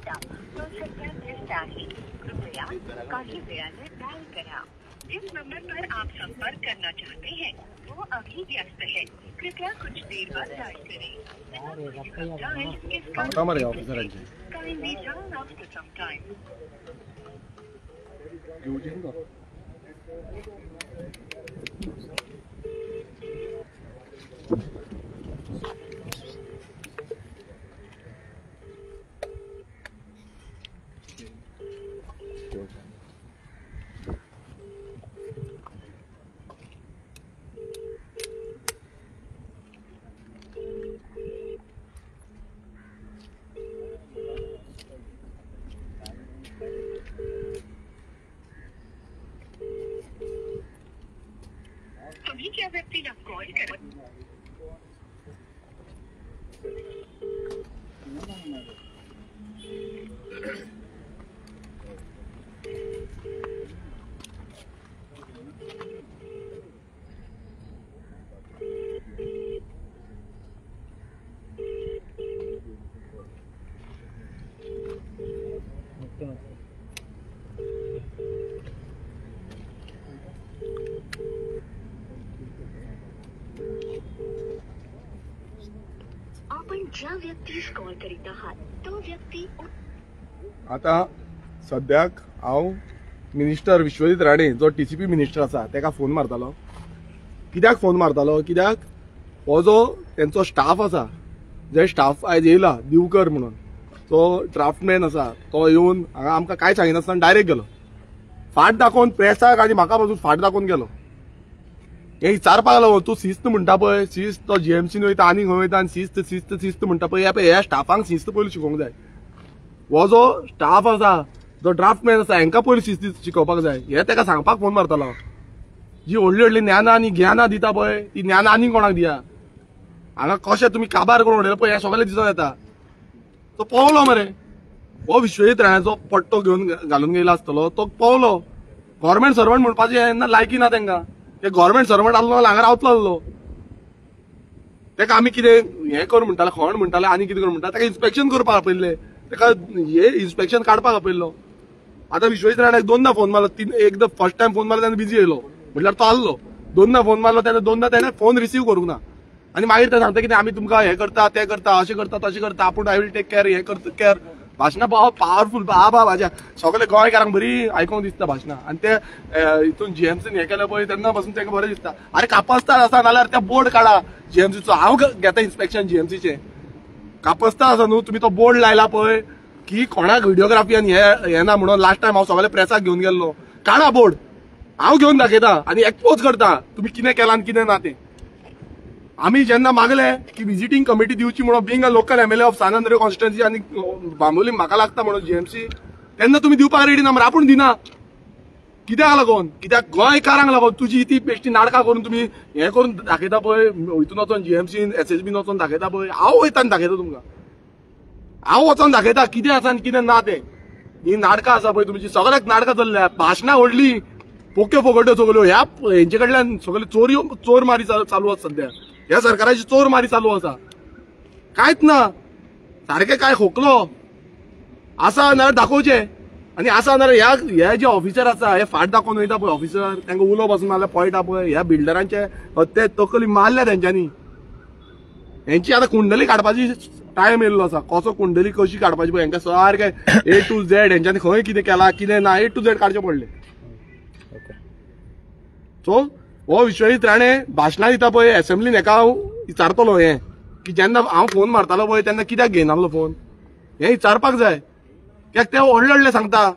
इच्छिता तो सध्या व्यस्त आहे. कृपया काही वेळाने डायल करा. जिस नंबर पर आप संपर्क करना चाहते हैं वो अभी व्यस्त है. कृपया कुछ देर बाद डायल करें. Kindly dial after some time. तुम्ही ज्या व्यक्तीला कॉल करा आपण ज्या व्यक्तीस कॉल करीत आहात तो व्यक्ती. आता सद्याक हांव मिनिस्टर विश्वजीत राणे जो टीसीपी मिनिस्टर आसा तेका फोन मारतालो. कित्याक फोन मारतालो? कित्याक हो जो तेंचो स्टाफ आसा, जे स्टाफ आयज येयला दिवकर म्हणून तो ड्राफ्टमॅन आसा, तो येवन हांगा आमकां कांय सांगिनासतना डायरेक्ट गेलो. फाट दाखोवन प्रेसाक आनी म्हाका पासून फाट दाखोवन गेलो. हे विचारपाक लागलो, तूं शिस्त म्हणटा पळय, शिस्त तो जीएमसीन वयता आनी खंय वयता आनी शिस्त शिस्त शिस्त म्हणटा पळय. ह्या पळय ह्या स्टाफांक शिस्त पयलीं शिकोवंक जाय. हो जो स्टाफ आसा, जो ड्राफ्टमॅन आसा, हांकां पयलीं शिस्त शिकोवपाक जाय. हे तेका सांगपाक फोन मारतालो. जी व्हडली व्हडली ज्ञानां आनी ज्ञानां दिता पळय ती ज्ञानां आनी कोणाक दिया. हांगा कशें तुमी काबार करून उडयला पळय हें सगळें दिसून येता. तो पावलो मरे, हो विश्वजीत राण्याचो पट्टो घेवन घालून गेला आसतलो, तो पावलो. गव्हर्मेंट सर्वंट म्हणपाचें हें लायकी ना तेंकां. ते गव्हर्मेंट सर्वंट आसलो हांगा रावतलो आसलो. तेका आमी कितें हें कर म्हणटाले, खण म्हणटाले आनी कितें कर म्हणटा. तेका इन्स्पेक्शन करपाक आपयल्लें, तेका हे इन्स्पेक्शन काडपाक आपयल्लो. आतां विश्वजीत राण्याक दोनदा फोन मारलो, तीन एकदां फर्स्ट टायम फोन मारलो तेन्ना बिजी येयलो म्हटल्यार तो आसलो. दोनदा फोन मारलो तेन्ना दोनदा तेणें फोन रिसीव करूंक ना. आनी मागीर ते सांगता कितें आमी तुमकां हें करता तें करता अशें करता तशें करता, आपूण I will take care हें करता केअर. भाशणां पावरफूल बाबा भाज्या सगळे गोंयकारांक बरी आयकोंक दिसता भाशणां. आनी ते हितून जीएमसीन हें केलें पळय तेन्ना पासून तेका बरें दिसता. अरे कापस्तार आसा नाल्यार ते बोर्ड काडा जीएमसीचो, हांव घेता इन्स्पेक्शन जीएमसीचें. कापस्तार आसा न्हू, तुमी तो बोर्ड लायला पळय की कोणाक व्हिडिओग्राफी आनी हें ना म्हणून. लास्ट टायम हांव सगळे प्रेसाक घेवन गेल्लो. काडा बोर्ड, हांव घेवन दाखयता आनी एक्सपोज करता तुमी कितें केलां आनी कितें ना तें. आमी जेन्ना मागले की विजिटींग कमिटी दिवची म्हणून being a local MLA of San Andreu constituency आनी बांबोली म्हाका लागता म्हणून जीएमसी, तेन्ना तुमी दिवपाक रेडी ना मरे. आपूण दिना कित्याक लागून? कित्याक गोंयकारांक लागून. तुजी ती बेश्टी नाटकां करून तुमी हें करून दाखयता पळय, हितून वचोन जीएमसीन एसएसबीन वचोन दाखयता पळय. हांव वयता आनी दाखयता तुमकां, हांव वचोन दाखयता कितें आसा आनी कितें ना तें. ही नाटकां आसा पळय तुमची, सगळ्याक नाटकां चल्ल्या, भाशणां व्हडलीं पोक्यो फोगट्यो सगळ्यो ह्या हेंचे कडल्यान सगळे चोरयो चोर मारी चालू आसा सद्या. ह्या सरकाराची चोर मारी चालू आसा. कांयच ना, सारकें काय खोकलो आसा नाल्यार दाखोवचें. आनी आसा नाल्यार ह्या हे जे ऑफिसर आसा हे फाट दाखोवन वयता पळय ऑफिसर, तांकां उलो पासून नाल्यार पळयता पळय. ह्या बिल्डरांचे ते तकली मारल्या तेंच्यांनी. हेंची आतां कुंडली काडपाची टायम येयल्लो आसा. कसो कुंडली कशी काडपाची पळय हेंकां सारकें ए टू झेड हेंच्यांनी खंय कितें केलां कितें ना ए टू झेड काडचें पडलें. सो हो विश्वजीत राणे भाशणां दिता पळय एसेंब्लीन, हेका हांव विचारतलो हें की जेन्ना हांव फोन मारतालो पळय तेन्ना कित्याक घेयनासलो फोन, हें विचारपाक जाय. कित्याक ते व्हडले व्हडले सांगता.